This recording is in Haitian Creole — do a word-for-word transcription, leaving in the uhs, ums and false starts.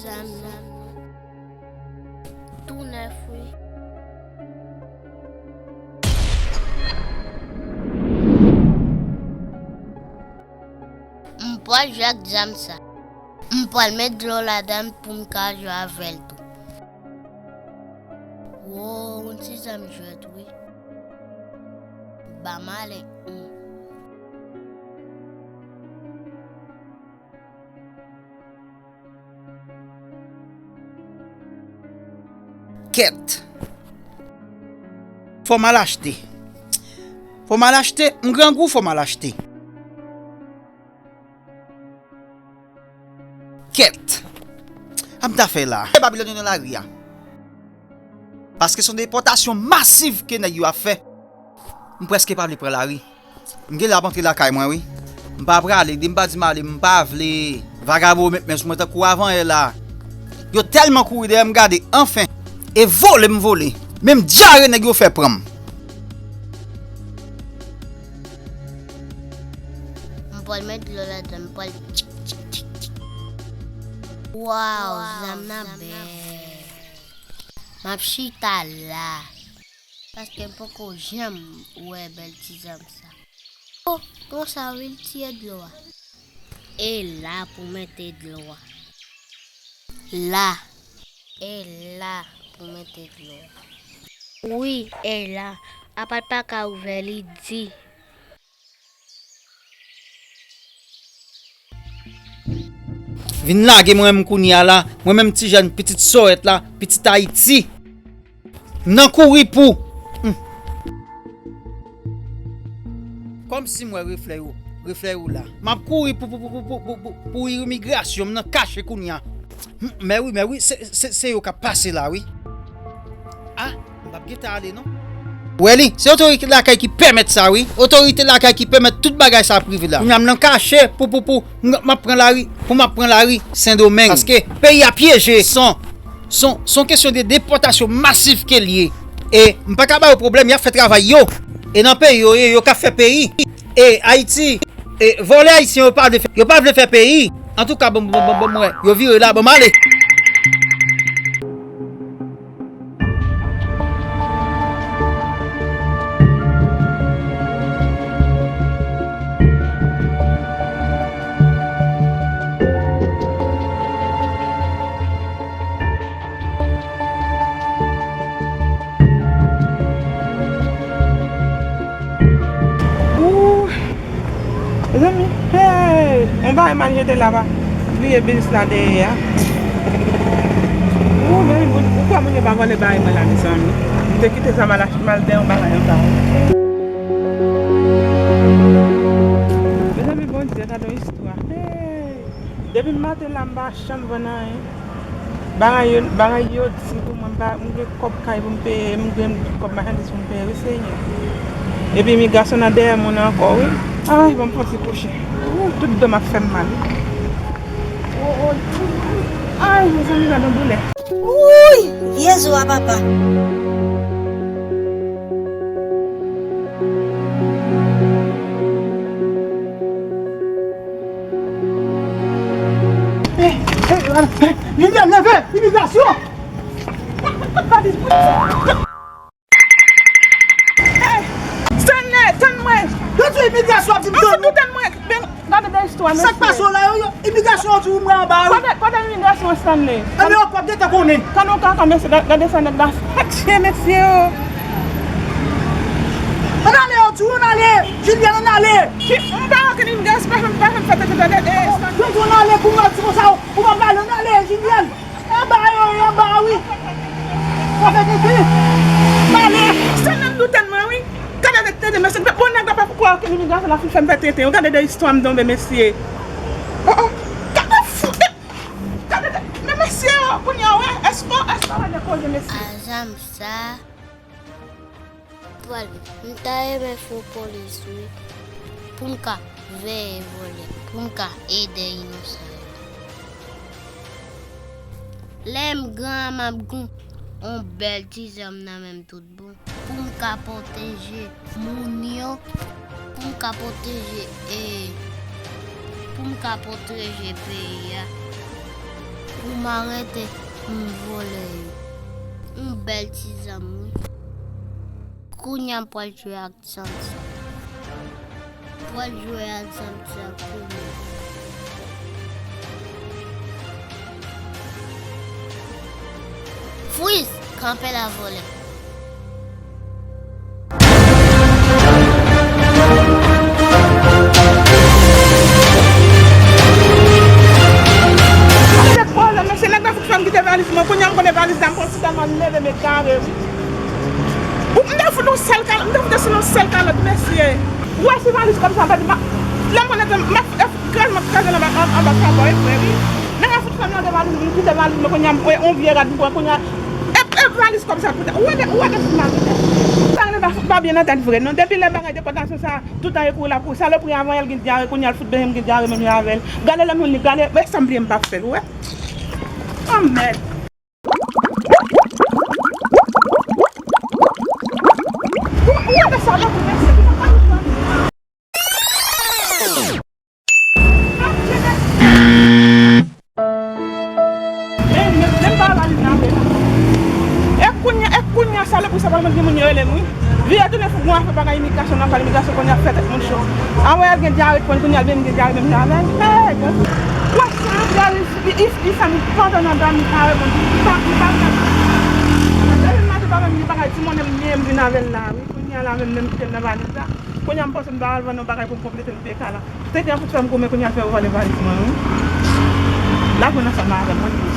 Zam nan tou nèf, wi. M pral jwe ak zam sa. M pral met dlo ladan l pou m ka jwe avè l tou. Wow, yon ti zam jwèt, wi. Ban m ale. Hmm. Kèt. Fò m al achte. Fò m al achte, m grangou, fò m al achte. Kèt. Sa m ta fè la? E Babilòn yo nan lari a. Paske se yon depòtasyon masiv ke nèg yo ap fè. M prèske pa vle pran lari. M genlè ap antre lakay mwen, wi. M pa prale, depi m pa di m ale, m pa vle. Vagabon yo met men sou mwen tankou avanyè la. Yo tèlman kouri dèyè m, gade, anfen. E vole m vole. Menm dyare nèg yo fè pran m. M pral met dlo ladan, m pral tchik, tchik, tchik, tchik. Waw, zam nan bèl. M ap chita la. Paske m poko janm wè bèl ti zam sa. O, konsa wi l tiye dlo a. E la pou mete dlo a. La. E la pou mete dlo a. Wi, e la. Apa l pa ka ouvè li di. Vin lage mwen menm kounye a la, mwen menm ti jèn pitit Sorèt la, pitit Ayiti. M nan kouri pou. Hmm. Kòmsi m wè reflè yo, reflè yo la. M ap kouri pou, pou, pou imigrasyon, m nan kache kounye a. Hmm, mè wi, mè wi, se, se, se yo k ap pase la, wi. A, m p ap gentan ale, non. Wè li, se otorite lakay ki pèmèt sa, wi. Otorite lakay ki pèmèt tout bagay sa ap rive la. Kounye a m nan kache pou, pou, pou, m, m ap pran lari, pou m ap pran lari Sendomeng. Paske peyi a pyeje. Son, son, son kesyon de depòtasyon masif ke l ye. E m pa ka ba yo pwoblèm, y ap fè travay yo. E nan peyi yo ye, yo ka fè peyi. E Ayiti, e vòlè ayisyen yo pa vle fè, yo pa vle fè peyi. Antouka, bon, bon, bon, bon, mwen, yo vire la, bon, m ale. Ooh. Mezanmi, hey, yon bagay mal jete la pa. Bliye bilis la dèyè a. Ooh, mezanmi, ou kwè moun yo pa vòlè bagay mwen la, mezanmi. M te kite sa mal ach-, mal dèyè yon bagay ankò. Mezanmi, Bondye, gade yon istwa. Hey. Depi maten la, m pa janm vann anyen. Bagay yo, bagay yo di pou mwen, m pa, m gen kòb kay pou m peye, m gen kòb machandiz pou m peye, wi, Senyè. Epi imigrasyon nan dèyè moun ankò, wi. Ay, ban m fon ti kouche. Ou, tout do m ap fè m mal. O, o, ay, mezanmi, gad yon doulè. Wouy! Vye zo a, papa. Hey, hey, hey, Liliane, leve! Imigrasyon! Hey, Stanley, tann mwen! Yo di imigrasyon ap di m tann ou. Tann mwen! Ben, gade de istwa, mesye. Sa k pase w la, yo, yo, imigrasyon yo di w mwen anba, wi. Kote, kote imigrasyon, Stanley? Ann yo, w ap gentan konnen. Tann ou kankan, mesye, gade, gade sa nèg la fè, mesye, o. Ann ale, yo di w ann ale. Julienne, ann ale. Ki, m pa wè okenn imigrasyon, pa janm, pa janm fè tete, tete, e, Stanley. Yo di w ann ale, pou mwen, di konsa, ou pa pale, ann ale, Julienne. Anba yo, anba, wi. Sa fè tete. Ann ale. Stanley, m doute mwen, wi. Gade de tete, mesye, bon, nèg la pa kwè okenn imigrasyon, l ap fin fè m fè tete. Gade de istwa m tonbe, mesye. O, o. Gade fou. Gade de, men mesye, o, kounye a, wè, èske, èske w wè de koze, mesye? A zam sa. Pral, m ta renmen fè yon polis, wi. Pou m ka veye vòlè, pou m ka ede inosan yo. Lè m gran, m ap gen yon bèl ti zam nan men m tout bon. Pou m ka pwoteje moun yo, pou m ka pwoteje, e, pou m ka pwoteje peyi a. Pou m arete moun vòlè yo. Yon bèl ti zam, wi. Kounye a m pral jwe ak zam sa. M pral jwe ak zam sa kounye a. Freeze! Kanpe la, vòlè. Mesye, nèg la fout fè m kite valiz mwen. Kounye a m konnen valiz la, m pran ti kalòt, m leve m egare, wi. Ou, m te fout yon sèl kalòt, m te fout yon sèl kalòt, mesye. Ou wè si valiz kòb sa pèdi, m ap, lè m konnen m ap, m ap kraze, m ap kraze l anba, anba, anba sabò, e vre, wi. Nèg la fout fè m lage valiz, m kite valiz mwen, kounye a, m wè yon vye rad m pran, kounye a, e, e valiz kòb sa, ou wè de, ou wè de fout mal. Sa nèg la fout pa byen nan tèt vre, non. Depi lè bagay depòtasyon sa, toutan e kouri l ap kouri. Salopri, avan yè l gen dyare, kounye a l fout benyen m gen dyare menm jan avè l. Gade lè m jwenn li, gade, e sanble m p ap fè l, ou wè. Anmèd. Ou, ou wè sa, non, pou mèsi, pou mwen pa konprann. E kounye a, e kounye a, salopri sa pral gen moun yo rele m, wi. Vire tounen fou, gon afè bagay imigrasyon, nan pale imigrasyon, kounye a fè tèt moun cho. Anvan yè l gen dyare, kounye a l menm gen dyare, menm jan avè l. Hey, bon. Wè sa, dyare, li, li, li fè m pantan nan dòmi, kare, bon, li pa, li pa fè. Depi maten pa menm, li bagay, ti monnen m, li, m vin avè l la, wi. Kounye a la menm, menm kite m nan valiz la. Kounye a m panse m ta al vann yon bagay pou m konplete m peka la. Tenten an fout fè m goumen, kounye a l fè yo vòlè valiz mwen, wi. L ap jwenn ansanm avè m, wi.